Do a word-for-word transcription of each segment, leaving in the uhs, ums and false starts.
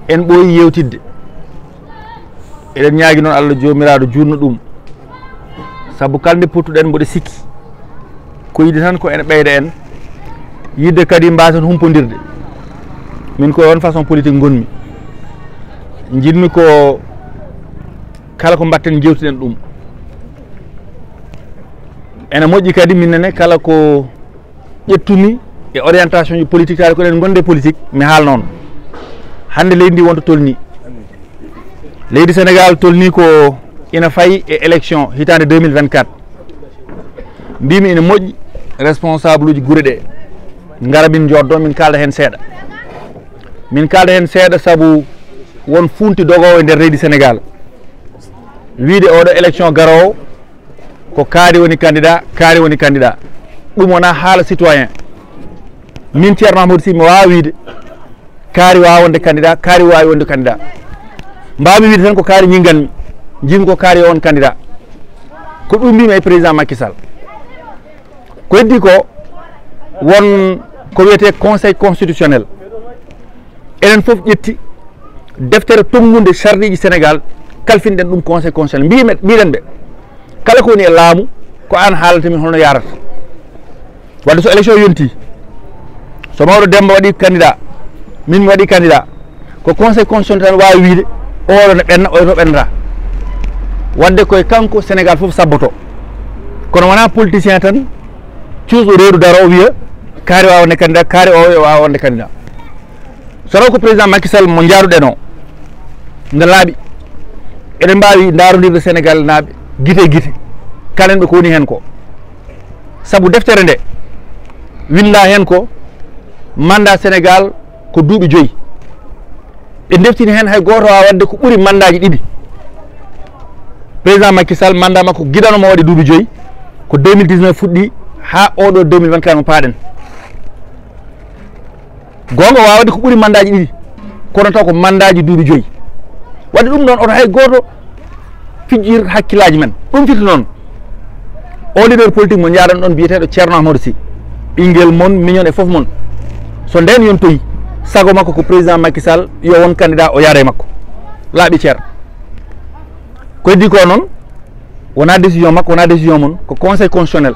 En ɓooyi yewtidde. Eɗen ñaagi noon Allah Joomiraaɗo juutno ɗum. Sabu kala nde pottuɗen mboɗo sikki ko yiɗde tan ko ene ɓeyda en. Yiɗde kadi mbaasen humpondirde. Min ko on façon politique ngonmi. Njiɗmi ko kala ko mbaɗten njeewtiden ɗum. Ene moƴƴi kadi min nene kala ko ƴettumi e orientation ji politique, taade ko eɗen ngonde politique, mi haalna on. Hannde leydi ndi wonto tolni. Leydi Sénégal tolni ko ina fayi e élection hitaande deux mille vingt-quatre. Mbimi ene moƴƴi responsable uji gure ɗe ngara min joddo min kalda heen seeɗa. Min kalda heen seeɗa sabu won funti dogowo e nder leydi Sénégal. Wiide oɗo élection garowo ko kaari woni candidat, kaari woni candidat. Ɗum wona haala citoyen. Min Ceerno Amadou Sy mi waawa wiide kaari waawa wonde candidat, kaari waawi wonde candidat. Mbaawmi wiide tan ko kaari ñinnganmi, njiimi ko kaari o won candidat. Ko ɗum mbimi e président Macky Sall. Ko heddi ko won ko wiyetee conseil constitutionnel. Enen fof ƴetti deftere tonngunde sarɗiiji Sénégal, kalfinɗen ɗum conseil constitutionnel. Mbimen, mbiɗen ɓe, kala ko woni e laamu, ko aan haalata min holno yaarata. Wadde so élection yonti, so mawɗo Demba waɗi candidat, min mi waɗi candidat, ko conseil constitutionnel tan waawi wiide oɗo ne ɓenna, oɗo ɓennata. Wadde koye kanko Sénégal fof sabboto. Kono wona politicien tan cuusɗo reedu daro o wiya kaari waawa wonde candidat, kaari o waawa wonde candidat. So taw ko président Macky Sall mo njaaruɗen o, nde laaɓi, eɗen mbaawi ndaarondirde Sénégal naaɓe gite e gite, kalen ɓe ko woni heen ko. Sabu deftere nde winnda heen ko mandat Sénégal ko duuɓi joyi. Ɓe ndeftini heen hay gooto waawa waɗde ko ɓuri mandaaji ɗiɗi. Président Macky Sall, mandat makko gidano mo waɗi duuɓi joyi, ko deux mille dix-neuf fuɗɗi haa oɗo deux mille vingt-quatre mo paaɗen. Goonga, waawa waɗde ko ɓuri mandaaji ɗiɗi, kono taw ko mandaaji duuɓi joyi. Waɗde ɗum ɗoon, oto hay gooto fijjir hakkillaaji men. Ɗum firti noon, o leader politique mo njaaɗan ɗoon biyeteeɗo Ceerno Amadou Sy, ɓinngel mon, miñon e fof mon, so ndeen yontoyi, sago makko ko président Macky Sall yo won candidat o yaada e makko. Laaɓi cer. Ko heddi ko noon, wona décision makko, wona décision mon, ko conseil constitutionnel.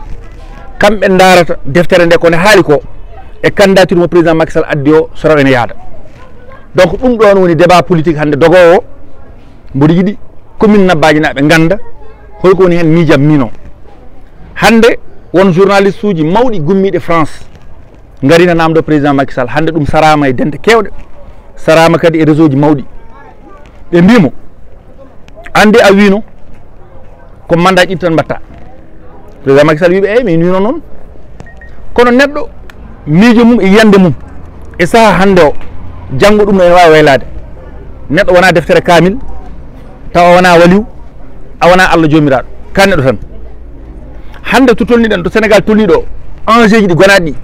Kamɓe ndaarata deftere nde, ko nde haali ko e candidature mo président Macky Sall addi o, so taw ene yaada. Donc ɗum ɗoon woni débat politique hannde dogowo o. Mboɗo yiɗi commune Nabbaaji naaɓe ngannda holko woni heen miijam miino. Hannde won journaliste uji mawɗi gummiiɗe France ngarina naamndo président Macky Sall. Hannde ɗum saraama e dente keewɗe, saraama kadi e réseau ji mawɗi. Ɓe mbii mo, "Aan de a wiino ko mandat ɗiɗi tan mbaɗta." Président Macky Sall wii ɓe, "Eey, min wiino noon." Kono neɗɗo, miijo mum e yiyannde mum e sahaa hannde o, janngo ɗum no ene waawi waylaade. Neɗɗo wona deftere kaamil, tawa wona waliw, a wona Allah Joomiraaɗo, ka neɗɗo tan. Hannde to tolniɗen, to Sénégal tolniɗo o, enjeu ji ɗi gonaaɗi ɗi,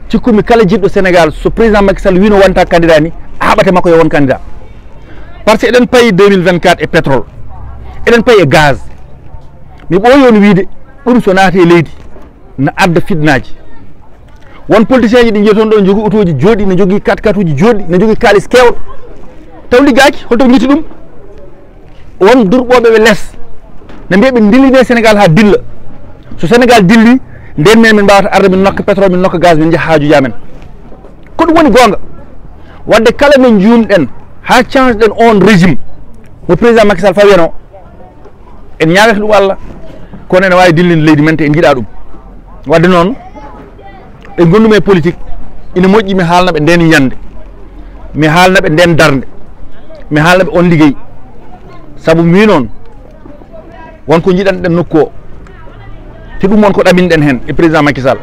cikkumi kala jiɗɗo Sénégal, so président Macky Sall wiino wonta candidat ni, a haɓate makko yo won candidat. Par ce que eɗen payi deux mille vingt-quatre e pétrole, eɗen payi e gaz. Mi ɓooyi on wiide, ɗum so naati e leydi, na adda fitnaaji. Won politicien ji ɗi njiyaton ɗo, jogii otooji jooɗi, ne jogii quatre-quatre uji jooɗi, ne jogii kaalis keewɗo. Taw liggaaki, holto ɓe njitti ɗum? Won durɓooɓe ɓe les, ne mbiya ɓe dilline Sénégal haa dilla. So Sénégal dilli, nden min, min mbaawata arde, min nokka pétrole, min nokka gaz, min njaha haajuuji amen. Ko ɗum woni goonga. Wadde kala nde njuumɗen, haa change ɗen on régime, mo président Macky Sall fawi heen o, en ñaagata ɗum Allah, kono ene waawi dillinde leydi men, te en njiɗaa ɗum. Wadde noon, e ngonndumi e politique, ina moƴƴi mi haalna ɓe ndeen yiyannde, mi haalna ɓe ndeen darnde, mi haalna ɓe on liggey. Sabu mi wii noon, won ko njiɗanɗen nokku o, te ɗum won ko ɗaminɗen heen e président Macky Sall.